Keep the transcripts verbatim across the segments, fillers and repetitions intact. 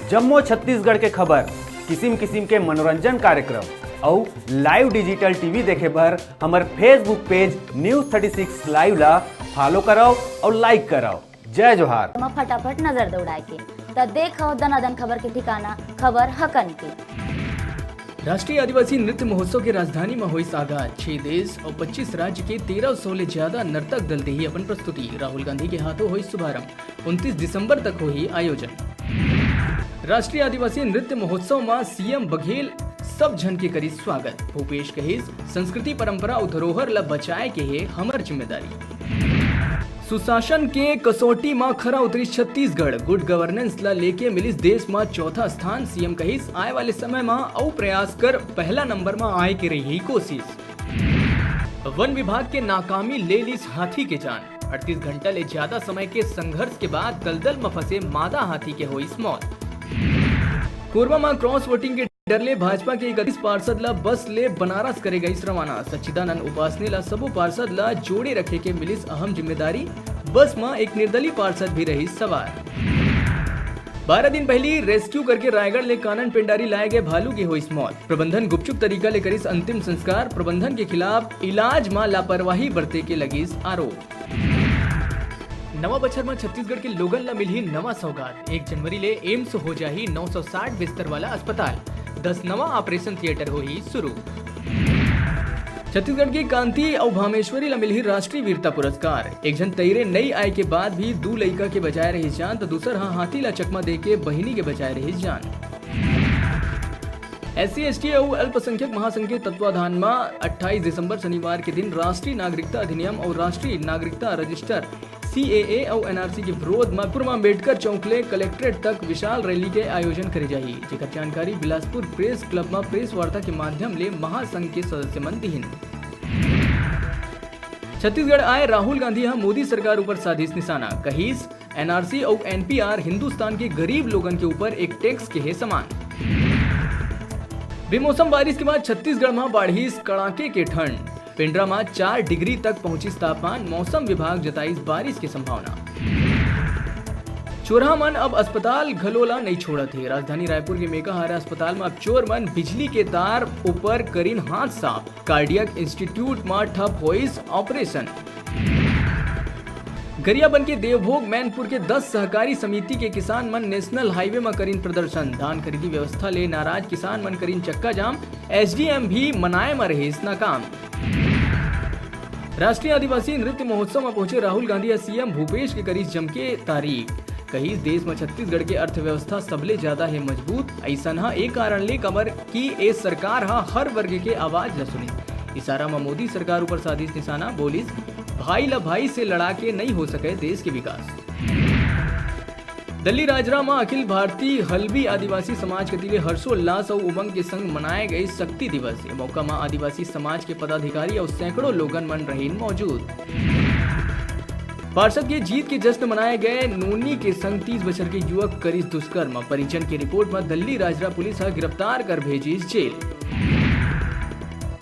जम्मो छत्तीसगढ़ के खबर, किसिम किसिम के मनोरंजन कार्यक्रम अउ live digital T V देखे बर हमर Facebook page News thirty six Live ला follow करव अउ like करव। जय जोहार। म फटाफट नजर दौड़ाए के, त देखव दनादन खबर के ठिकाना, खबर हकन के। राष्ट्रीय आदिवासी नृत्य महोत्सव के राजधानी म होइस आगाज। छह देश अउ पच्चीस राज्य के तेरह सौ ले ज्यादा नर्तक दल देही अपन प्रस्तुति। राहुल गांधी के हाथों होइस शुभारंभ। उनतीस दिसंबर तक होही आयोजन। राष्ट्रीय आदिवासी नृत्य महोत्सव म C M बघेल सब झन के करिस स्वागत। भूपेश कहिस, संस्कृति, परंपरा अउ धरोहर ल बचाए के हे हमर जिम्मेदारी। सुशासन के कसौटी म खरा उतरिस छत्तीसगढ़। Good governance ल लेके मिलिस देश म चौथा स्थान। C M कहिस, आए वाले समय म अउ प्रयास कर पहला नंबर म आए के रही कोशिश। वन विभाग के नाकामी ले लिस हाथी के जान। अड़तीस घंटा ले ज्यादा समय के संघर्ष के बाद दलदल म फंसे मादा हाथी के होइस मौत। कोरबा म cross voting के डर ले भाजपा के इकतीस पार्षद ला बस ले बनारस करे गइस रवाना। सच्चिदानंद उपासने ला सबो पार्षद ला जोड़े रखे के मिलिस अहम जिम्मेदारी। बस म एक निर्दलीय पार्षद भी रहिस सवार। बारह दिन पहिली rescue करके रायगढ़ ले कानन पेंडारी लाए गए भालू के होइस मौत। प्रबंधन गुपचुप तरीका ले करिस अंतिम संस्कार। प्रबंधन के खिलाफ इलाज म लापरवाही बरते के लगिस आरोप। नवा बछर म छत्तीसगढ़ के लोगन ल मिलही नवा सौगात। एक जनवरी ले एम्स हो जाही नौ सौ साठ बिस्तर वाला अस्पताल, दस नवा ऑपरेशन थिएटर होही शुरू। छत्तीसगढ़ के कांति अउ भामेश्वरी ल मिलही राष्ट्रीय वीरता पुरस्कार। एक झन तैरे नइ आए के बाद भी दू लइका के बचाए रहिस जान, त दूसर ह हाथी ल चकमा दे के बहिनी के बचाए रहिस जान। SC ST अउ अल्पसंख्यक महासंघ के तत्वाधान म अट्ठाईस दिसंबर शनिवार के दिन राष्ट्रीय नागरिकता अधिनियम अउ राष्ट्रीय नागरिकता रजिस्टर, CAA अउ NRC के विरोध म पूर्व अम्बेडकर चौक ले कलेक्ट्रेट तक विशाल रैली के आयोजन करे जाही, जेकर जानकारी बिलासपुर प्रेस क्लब म प्रेस वार्ता के माध्यम ले महासंघ के सदस्य मन दिहिन। छत्तीसगढ़ आए राहुल गांधी ह मोदी सरकार ऊपर साधिस निशाना, कहिस, NRC अउ NPR हिंदुस्तान के गरीब लोगन के ऊपर एक टैक्स के हे समान। बेमौसम बारिश के बाद छत्तीसगढ़ म बाढ़िस कड़ाके के ठंड। पेंड्रा म चार डिग्री तक पहुंचिस तापमान, मौसम विभाग जताइस बारिश के संभावना। चोरहा मन अब अस्पताल घलो ला नइ छोड़त हे। राजधानी रायपुर के मेकाहारा अस्पताल म अब चोर मन बिजली के तार ऊपर करिन हाथ साफ। कार्डियक इंस्टीट्यूट म ठप होइस ऑपरेशन। गरियाबंद के देवभोग मैनपुर के दस सहकारी समिति के किसान मन नेशनल हाईवे म करिन प्रदर्शन। धान खरीदी व्यवस्था ले नाराज किसान मन करिन चक्का जाम। SDM भी मनाए म रहिस नाकाम। राष्ट्रीय आदिवासी नृत्य महोत्सव म पहुंचे राहुल गांधी ह CM भूपेश के करिस जमके तारीफ। कहिस, देश म छत्तीसगढ़ के अर्थव्यवस्था सबले ज्यादा हे मजबूत। अइसन ह ए कारण ले, काबर कि ए सरकार ह हर वर्ग के आवाज ल सुनिस। इशारा म मोदी सरकार ऊपर साधिस निशाना, बोलिस, भाई ल भाई से लड़ा के नइ हो सकय देश के विकास। दल्लीराजरा म अखिल भारतीय हल्बी आदिवासी समाज कति ले हर्षोल्लास अउ उमंग के संग मनाए गए शक्ति दिवस। ए मौका म आदिवासी समाज के पदाधिकारी अउ सैकड़ों लोगन मन रहिन मौजूद। पार्षद के जीत के जश्न मनाए गए। नोनी के संग तीस बछर के युवक करिस दुष्कर्म। परिजन के रिपोर्ट म दल्लीराजरा पुलिस ह गिरफ्तार कर भेजिस जेल।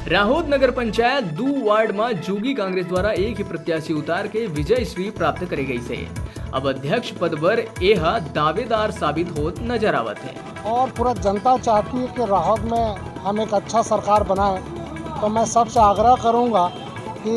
राहोद नगर पंचायत दू वार्ड म जोगी कांग्रेस द्वारा एक ही प्रत्याशी उतार के विजय श्री प्राप्त करे गइस हे। अब अध्यक्ष पद बर ए ह दावेदार साबित होत नजर आवत हे। और पूरा जनता चाहती है कि राहोद में हम एक अच्छा सरकार बनाएं, तो मैं सबसे आग्रह करूंगा कि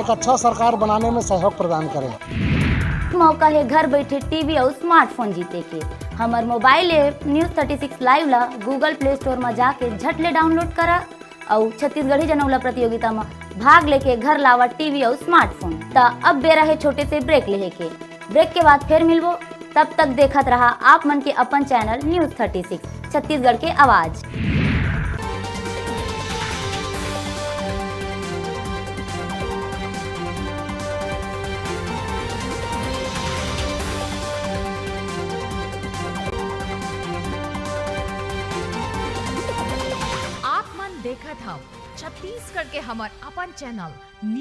एक अच्छा सरकार बनाने में सहयोग प्रदान करें। मौका हे घर बैठे टीवी अउ स्मार्टफोन जीते के। हमर mobile app News thirty six Live ला Google Play Store म जाके झट ले डाउनलोड करा अउ छत्तीसगढ़ी जनौला प्रतियोगिता म भाग लेके घर लावा टीवी अउ स्मार्टफोन। त अब बेरा हे छोटे से ब्रेक लेहे के। ब्रेक के बाद फेर मिलबो, तब तक देखत रहा आप मन के अपन channel News thirty six, Chhattisgarh के आवाज। आप मन देखत हव छत्तीसगढ़ के हमर अपन चैनल News